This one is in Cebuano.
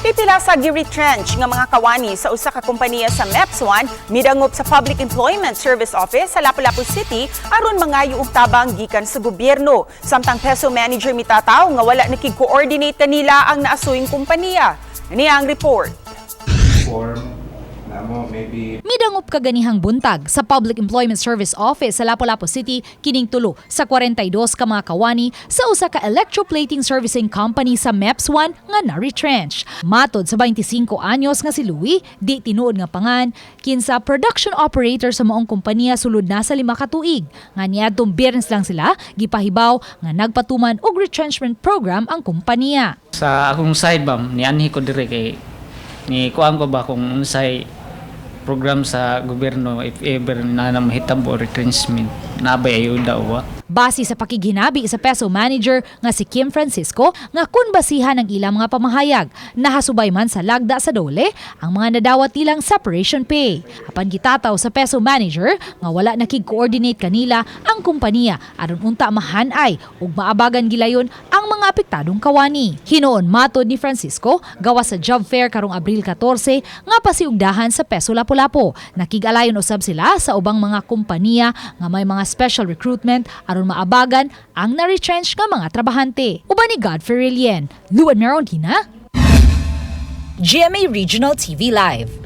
Pipila sa gi-retrench nga mga kawani sa usa ka kompanya sa MEPS 1 midangop sa Public Employment Service Office sa Lapu-Lapu City aron mangayo og tabang gikan sa gobyerno. Samtang PESO manager mitataw nga wala nakig-coordinate kanila ang naasuing kompanya. Ani ang report. Form na mo maybe. Midangop kaganihang buntag sa Public Employment Service Office sa Lapu-Lapu City kining tulo sa 42 ka mga kawani sa usa ka electroplating servicing company sa MEPS 1 nga na-retrench. Matod sa 25 anyos nga si Louie, di tinuod nga pangan, kinsa production operator sa maong kompanya sulod na sa 5 ka tuig. Nga niadtong Biyernes lang sila gipahibaw nga nagpatuman og retrenchment program ang kompanya. Sa akong side, ma'am, nianhi ko dire kay ni kuan ko ba kung unsay program sa gobyerno if ever na mahitabo retrenchment, nabay ayuda o wa. Base sa pakighinabi sa PESO manager nga si Kim Francisco nga kun basihan ang ilang mga pamahayag, nahasubay man sa lagda sa DOLE ang mga nadawat nilang separation pay. Apan gitataw sa PESO manager nga wala nakig-coordinate kanila ang kompanya aron unta mahanay ug maabagan gilayon ang mga apektadong kawani. Hinuon, matod ni Francisco, gawas sa job fair karong Abril 14 nga pasiugdahan sa PESO Lapu-Lapu. Nakig-alayon usab sila sa ubang mga kompanya nga may mga special recruitment aron maabagan ang na-retrench nga mga trabahante. Uban ni Godfrey Relien, Luan Merondina, GMA Regional TV Live.